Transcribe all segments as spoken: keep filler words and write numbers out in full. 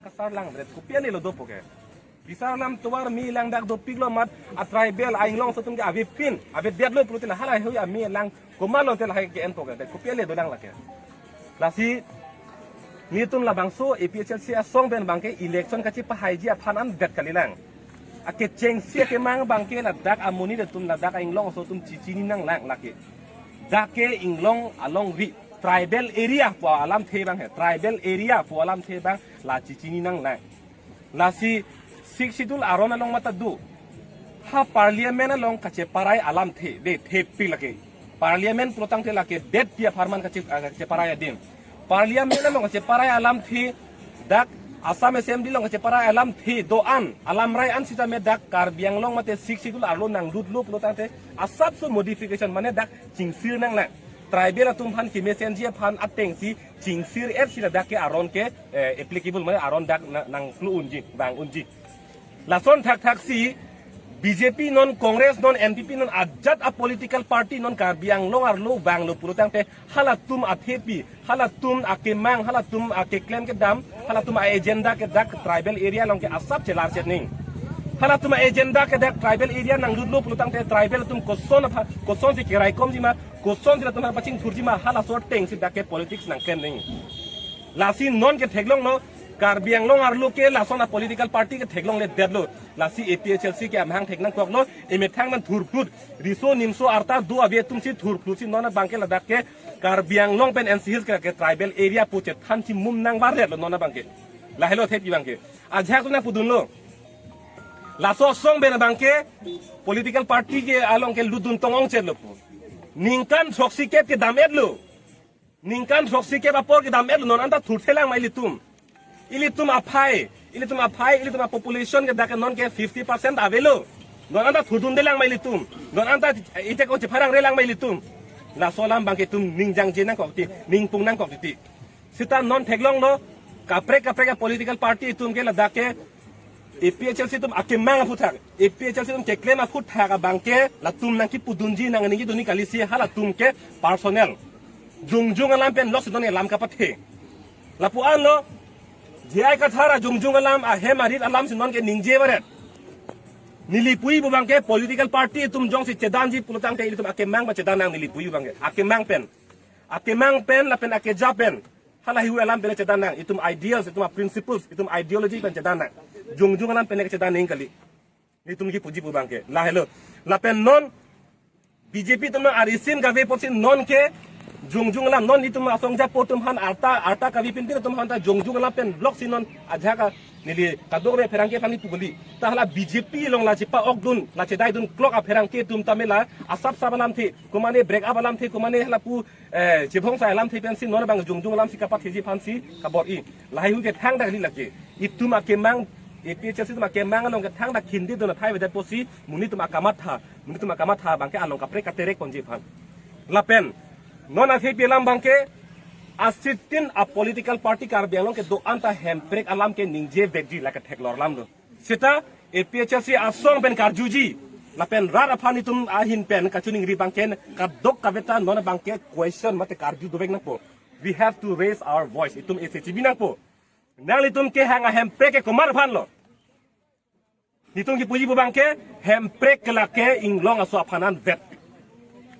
Kasar lang bre, kopi ale lo dopo ke. Bisar alam tovar mi lang dak dopiklo mat, a tribal a Inglong aso atum ke avepin, avedetlo pulote la halahui a mi lang komatlo te lahai ke-enpo ke, kopi ale dolang lake. Lasi nelitum labangso A P H L C asong pen abangke election kachipahaiji aphan anvet kalilang. Akechengsi akemang abangke ladak amonit atum, ladak a Inglong aso atum chechini nanglang lake. Dak ke Inglong alongri tribal area pu alamthe abang he, tribal area pu alamthe abang la chechini nanglang. Lasi Sixth Schedule aron along mate do. Ha parliament along kacheparai alamthe, de thepik lake. Parliament pulotangte lake detpi apharman kache, ah, kacheparai adim. Parliament along kacheparai alamthe, dak Assam Assembly along kacheparai alamthe do-an, alamrai an sitame dak Karbi Anglong mate Sixth Schedule arlo nangdutlo pulotangte asapso modification mane dak chingsir nanglang. Tribal atum aphan kemesenji aphan atengsi chingsir-etsi ladak ke aron ke, eh, applicable mane aron dak na-, nangklu unji, vang unji. Lason thakthaksi B J P non, Congress non, N P P non, ajat a political party non Karbi Anglong arlo vanglo pulotangte halatum athepi, halatum akemang, halatum akeklem kedam, halatum a agenda ke dak tribal area along ke asap chelarchet ning. Halatum a agenda ke dak tribal area nangdutlo pulotangte tribal atum koson apha, kosonsi keraikomji ma, kosonsi latum aphan pachingthurji ma, halaso atengsi dak ke politics nangklem ning. Lasi non ke theklonglo, Karbi Anglong arlo ke lason a political party ke theklongledetlo. Lasi A P H L C ke amahang thek nangkoklo, emethang man thurphlut, riso nimso arta do ave atumsi thurphlutsi non abangke ladak ke Karbi Anglong pen N C Hills ke, ke tribal area pu chethansi mum nangvardetlo non abangke. Lahelo thepi abangke. Ajahak tu nangpudunlo. Laso asong pen abangke political party ke along ke lutdun tong-ongchetlo pu. Ningkan throksi kep kedam-etlo. Ningkan throksi kep apor kedam-etlo, non anta thurthelang ma ilitum. Ilitum aphai, ilitum aphai, ilitum a population ke dak ke non ke fifty percent avelo. Non anta thurdundelang ma ilitum. Non anta ite ko chepharangrelang ma ilitum. Laso alam abangke itum ning jangje nangkok titi, ning pung nangkok titi. Sita non theklonglo, kaprek kaprek a political party atum ke ladak ke A P H L C atum akemang aphuthak, A P H L C atum keklem aphuthak abangke latum nangkipudunji nangningjedunji kalisi halatum ke personal. Jongjung alam pen loksi non alam kapathe. Lapu-anlo, J I Kathar a jongjung alam, ahem arit alamsi non ke ningje varet. Neli puji pu abangke political party atum jongsi chedanji pulotangte ilitum akemang pen chedan nang, neli puji pu abangke. Akemang pen. Akemang pen lapen akeja pen. Halahui alam pen chedan nang, itum ideals, itum a principles, itum ideology pen chedan nang. Jongjung alam pen chedan ning kali. Nelitum kipuji pu abangke. Lahelo. Lapen non B J P atum nang arisin kave apotsi non ke jongjung alam, non itum asong japo atum aphan arta, arta kave pinpin atum aphan ta jongjung alam pen block si non ajahak a neli kadokave apherangke aphan neli pu kali. Ta hala B J P along la chepa-okdun, la chedaidun klok apherangke atum tame la asap sap alamthe, komane break up alamthe, komane halapu eh, chebhongsai alamthe pensi non abang jongjung alamsi kapatheji aphansi kabor-i. Lahaihui ke thangta kali lake. Itum akemang, A P H L C atum akemang along ke thangta khindedun athai avedet apotsi monit atum akamatha, monit atum akamatha abangke along kaprek katerek ponji aphan. Lapen non athepi alam abangke a sit-in a political party Karbi Anglong kedo-an ta hemprek alam ke ningjevekji lake theklor alam do. Sita A P H L C asong pen karjuji lapen rat aphan itum ahin pen kachiningri abangke kadokave ta non abangke question mate karju dovek nangpo. We have to raise our voice. Itum isi chibi nangpo. Nanglitum kehang a hemprek ke komat aphanlo? Nelitum kipuji pu abangke hemprek ke lake Inglong aso aphan anvet.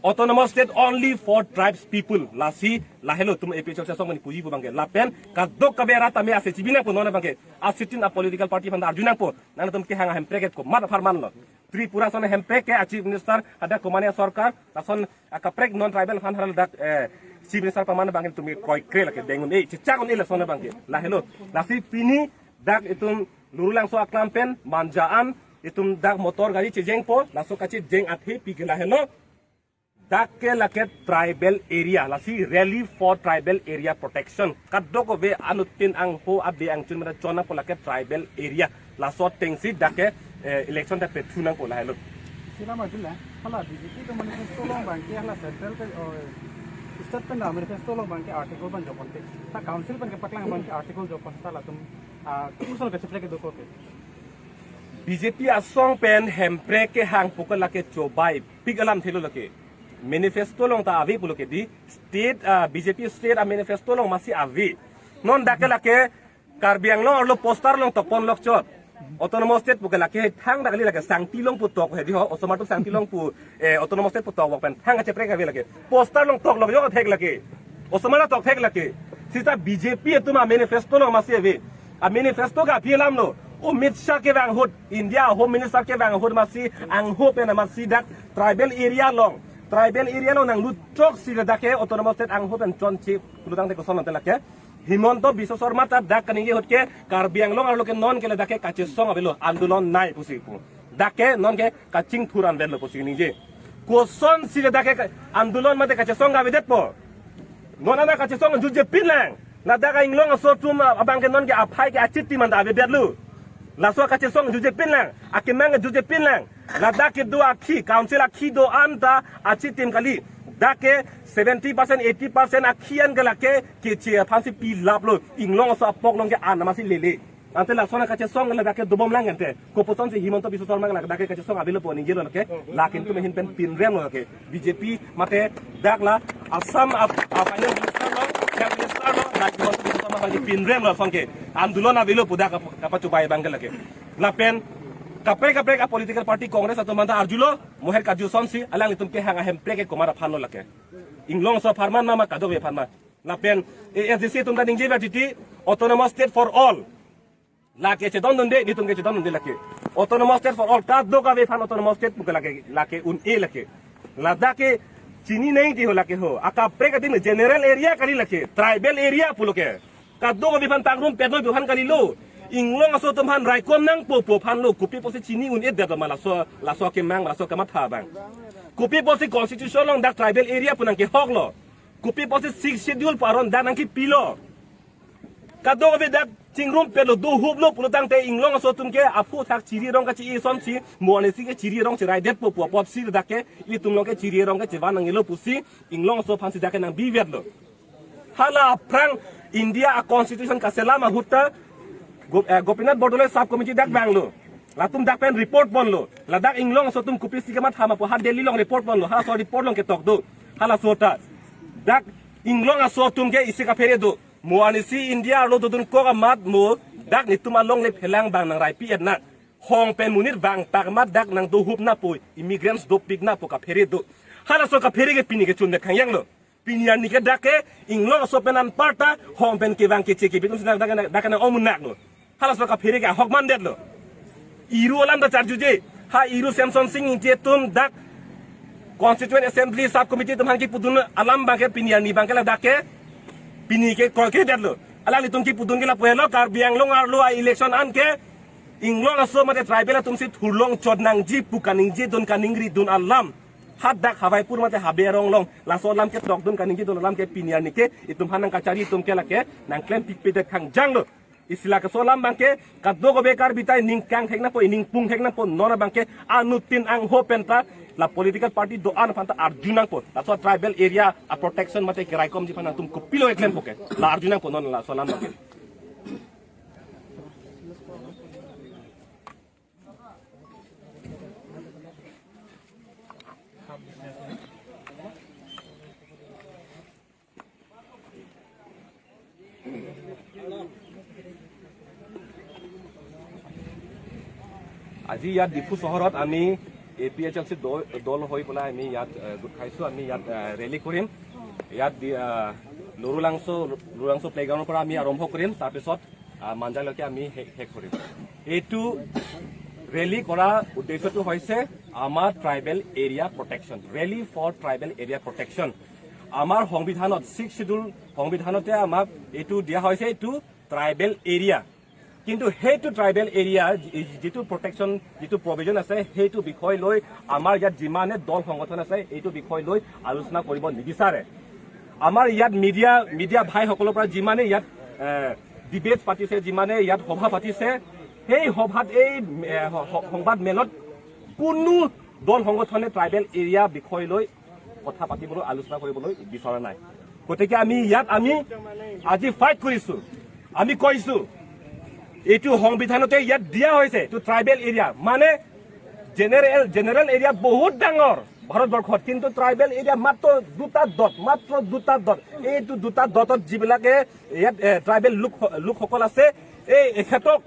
Autonomous state only for tribes people. Lasi lahelo itum A P H L C asong pen puji pu abangke. Lapen kadokave rat tame isi chibi nangpo non abangke. A sit-in a political party aphan arju nangpo. Nangtum kehang a hemprek ke komat apharmanlo? Tripura ason hemprek ke a chief minister hadak komane sorkar, lason akaprek non tribal aphan haladak, eh, chief minister paman abangke itum kroikre lake deng un-e, chechak un-e lason abangke. Lahelo. Lasi pini dak itum Lurulangso aklam pen Manja an itum dak motor gari chejengpo, laso kachejeng athepi ke lahelo. Dak ke lake tribal area, lasi Rally for Tribal Area Protection. Kadokave anuttin angho ade angchun mate chon nangpo lake tribal area. Laso atengsi dak ke, eh, election ta pethu nangpo lahelo. Sila maju la, hala B J P ke manifesto along abangke hala central ke, oh, state pen manifesto along abangke article abang jokon te. Ta council pen kepaklang abangke article jokon ta latum, ah, kusol ke cheplek ke dokok ke. B J P asong pen hemprek kehang pu ke lake chobai pik alamthelo lake. Manifesto along ta ave pulo ke di, state, ah, B J P state a manifesto along masi ave. Non dak ke lake Karbi Anglong arlo poster along tokpon lokchot. Autonomous State pu ke lake thangta kali, lake sangti along pu tok hedi ho, osomar atum sangti along pu, eh, Autonomous State pu tok wak pen thang kacheprek ave lake. Poster along tok lok jok thek lake. Osomar tok thek lake. Sita B J P atum a-manifesto along masi ave. A-manifesto ke aphi alam lo. Amit Shah kevang ahut, India Home Minister kevang ahut masi, angho pen masi dak tribal area along. Tribal area along nanglut chok si ladak ke Autonomous State angho pen chonche pulo tangte koson ante lake. Himanta Biswa Sarma ta dak kaningje ahut ke Karbi Anglong arlo ke non ke ladak ke kachesong avelo, andolon nai pusi pu. Dak ke non ke kachingthur anvetlo pusi ningje. Koson si ladak ke andolon mate kachesong avedetpo. Non ana kachesong jutje pinlang. Ladak a-Inglong aso atum abang ke non ke aphai ke achitim anta avedetlo. Laso kachesong jutje pinlang. Akemang jutje pinlang. Ladak kedo akhi, council akhi do-an ta achitim kali. Dak ke seventy percent, eighty percent akhi an ke lake keche aphansi pilaplo. Inglong aso apok along ke an amatsi lele. Ante lason kachesong ladak ke dobomlang ante. Kopuson si Himanta Biswa Sarma ladak ke kachesong avelo pu ningjelo lake. Lapen atum ahin pen pinremlo lake. B J P mate dak la Assam ap-, a-finance minister lo, chief minister lo, la Himanta Biswa Sarma lake pinremlo lason ke. Andolon avelo pu dak kap-, kapachubai abang ke lake. Lapen kaprek kaprek a-political party Congress atum anta arjulo, moher karju sonsi, alanglitum kehang ahemprek ke komat aphan lo lake. Inglong aso apharman ma ma kadokave apharman. Lapen A S D C atum ta ningje ba titi, Autonomous State for all. Lake chedondunde, nelitum ke chedondunde lake. Autonomous State for all, kadokave aphan Autonomous State pu ke lake, lake un-e lake. Ladak ke chini nai ti ho lake ho. Akaprek adim general area kali lake, tribal area pulo ke. Kadokave aphan pangrumpetlo pu aphan kalilo. Inglong aso atum aphan raikom nangpo pu aphan lo, kopi pusi chini un-edet ma laso, laso akemang, laso akamatha abang. Kopi pusi constitution along dak tribal area pu nangkehoklo. Kopi pusi Sixth Schedule pu aron dak nangkipilo. Kadokave dak chingrumpetlo, dohuplo pulo tangte Inglong aso atum ke aphuthak chiri arong kachi-i sonsi, Mo Anisi ke chiri arong chiraidetpo pu apotsi dak ke, ilitum along ke chiri arong ke chevan nangjilo pusi, Inglong aso aphansi dak ke nangbivetlo. Hala aphrang India a-constitution kaselam ahut ta Go-, eh, Gopinath Bordoloi sub committee dak vanglo. Latum dak pen report ponlo. Ladak Inglong aso atum kopisi kamatha ma pu ha Delhi along report ponlo. Halaso report along ketok do. Halaso ta. Dak Inglong aso atum ke isi kaphere do. Mo Anisi India arlo dodunkok amat mo dak nelitum alongle phelang abang nangraipi-et nang. Hong pen monit vangtak amat dak nangdohup nangpo, immigrants dopik nangpo kaphere do. Halaso kaphere ke pini ke chundet khangjanglo. Pini arni ke dak ke Inglong aso pen anparta hong pen kevang keche kepi atum si dak, dak, dak nang-ong munak lo. Halaso kaphere ke ahok mandetlo. Iru alam ta charjuje. Ha Iru Semson Sing Ingti atum dak Constituent Assembly Sub Committee atum aphan kipudun alam abang ke pini arni abang ke ladak ke pini ke kroikredetlo. Alanglitum kipudun ke lapu helo, Karbi Anglong arlo a-election an ke Inglong aso mate tribal atum si thurlong chot nangji pu kaningjedun kaningridun alam. Hadak Hawaipur mate Habe arong along laso alam ketokdun kaningjedun alam ke pini arni ke itum aphan nangkachari atum ke lake nangklempikpedet khangjanglo. Isi la kaso alam abang ke kadokave Karbi ta ining kangthek nangpo, ining pungthek nangpo, non abang ke anuttin angho pen ta la political party do-an aphan ta arju nangpo. Laso tribal area a-protection mate keraikomji aphan nangtum kopilo keklempo ke. La arju nangpo non laso alam abang ke. আজি ইয়াত ডিফু চহৰত আমি A P H L চি দল, দল হৈ পেলাই আমি ইয়াত, এ, গোট খাইছোঁ। আমি ইয়াত, এ, ৰেলী কৰিম। ইয়াত দি-, এ, লৰুলাংচ', লৰুলাংচ' প্লেগ্ৰাউণ্ডৰ পৰা আমি আৰম্ভ কৰিম। তাৰপিছত আহ, মাঞ্জালৈকে আমি শে-, শেষ কৰিম। এইটো ৰেলী কৰা উদ্দেশ্যটো হৈছে আমাৰ tribal area protection, rally for tribal area protection. আমাৰ সংবিধানত, ছিক্স শ্বিডিউল সংবিধানতে আমাক এইটো দিয়া হৈছে, এইটো ট্ৰাইবেল এৰিয়া। কিন্তু সেইটো ট্ৰাইবেল এৰিয়া যি-, যিটো প্ৰটেকশ্যন, যিটো প্ৰভিজন আছে, সেইটো বিষয় লৈ আমাৰ ইয়াত যিমানে দল সংগঠন আছে, এইটো বিষয় লৈ আলোচনা কৰিব নিবিচাৰে। আমাৰ ইয়াত মিডিয়া, মিডিয়া ভাইসকলৰ পৰা যিমানে ইয়াত, এ, ডিবেট পাতিছে, যিমানে ইয়াত সভা পাতিছে, সেই সভাত, এই, এ, স-, স-, সংবাদ মেলত কোনো দল সংগঠনে ট্ৰাইবেল এৰিয়া বিষয় লৈ কথা পাতিবলৈ, আলোচনা কৰিবলৈ বিচৰা নাই। গতিকে আমি ইয়াত, আমি আজি ফাইট কৰিছো, আমি কৈছো, এইটো সংবিধানতে ইয়াত দিয়া হৈছে, এইটো ট্ৰাইবেল এৰিয়া, মানে জেনেৰেল, জেনেৰেল এৰিয়া বহুত ডাঙৰ ভাৰতবৰ্ষত, কিন্তু ট্ৰাইবেল এৰিয়া মাত্ৰ দুটা ডট, মাত্ৰ দুটা ডট। এইটো দুটা ডটত যিবিলাকে ইয়াত, এ, ট্ৰাইবেল লোক, লোকসকল আছে, এই এখেতক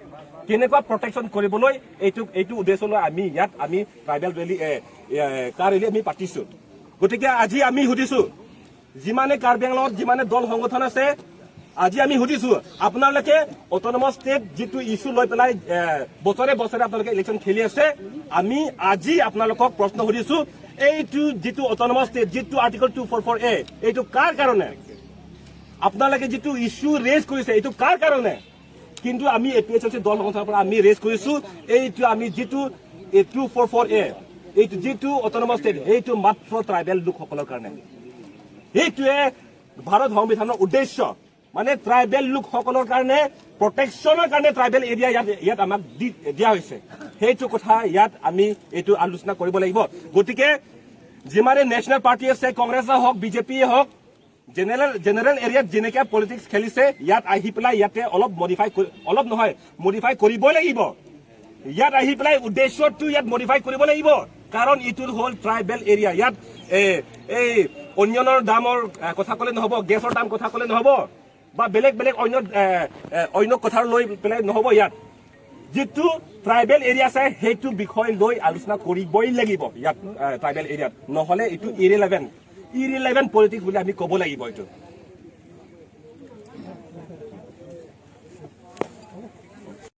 কেনেকুৱা প্ৰটেকশ্যন কৰিবলৈ এইটো এইটো উদ্দেশ্য লৈ আমি ইয়াত আমি ট্ৰাইবেল ৰেলী কাৰ ৰেলী আমি পাতিছো। গতিকে আজি আমি সুধিছো, যিমানে কাৰ্বি আংলঙত যিমানে দল সংগঠন আছে, আজি আমি সুধিছো, আপোনালোকে অট'নমাছ ষ্টেট যিটো ইছ্যু লৈ পেলাই এ, বছৰে বছৰে আপোনালোকে ইলেকশ্যন খেলি আছে, আমি আজি আপোনালোকক প্ৰশ্ন সুধিছো, এইটো যিটো অট'নমাছ ষ্টেট যিটো আৰ্টিকল টু ফ'ৰ ফ'ৰ এ, এইটো কাৰ কাৰণে? আপোনালোকে যিটো ইছ্যু ৰেজ কৰিছে, এইটো কাৰ কাৰণে? কিন্তু আমি এ পি এইচ এল চি দল সংগঠনৰ পৰা আমি ৰেজ কৰিছো, এইটো আমি যিটো এই টু ফ'ৰ ফ'ৰ এ, এইটো যিটো অট'নমাছ ষ্টেট, সেইটো মাত্ৰ ট্ৰাইবেল লোকসকলৰ কাৰণে। সেইটোৱে ভাৰত সংবিধানৰ উদ্দেশ্য, মানে ট্ৰাইবেল লোকসকলৰ কাৰণে প্ৰটেকশ্যনৰ কাৰণে ট্ৰাইবেল এৰিয়া ইয়াত ইয়াত আমাক দি দিয়া হৈছে। সেইটো কথা ইয়াত আমি এইটো আলোচনা কৰিব লাগিব। গতিকে যিমানে নেশ্যনেল পাৰ্টি আছে, কংগ্ৰেছে হওক, বিজেপিয়ে হওক, জেনেৰেল জেনেৰেল এৰিয়াত যেনেকে পলিটিক্স খেলিছে, ইয়াত আহি পেলাই ইয়াতে অলপ মডিফাই কৰি, অলপ নহয়, মডিফাই কৰিবই লাগিব। ইয়াত আহি পেলাই উদ্দেশ্যটো ইয়াত মডিফাই কৰিব লাগিব, কাৰণ এইটো হ'ল ট্ৰাইবেল এৰিয়া। ইয়াত এ, এই অনিয়নৰ দামৰ এ, কথা ক'লে নহ'ব, গেছৰ দাম কথা ক'লে নহ'ব, বা বেলেগ বেলেগ অন্য এ, এ, অন্য কথা লৈ পেলাই নহ'ব। ইয়াত যিটো ট্ৰাইবেল এৰিয়া আছে, সেইটো বিষয় লৈ আলোচনা কৰিবই লাগিব ইয়াত এ, ট্ৰাইবেল এৰিয়াত, নহ'লে এইটো ইৰিলেভেণ্ট ইৰিলেভেণ্ট পলিটিক্স বুলি আমি ক'ব লাগিব। এইটো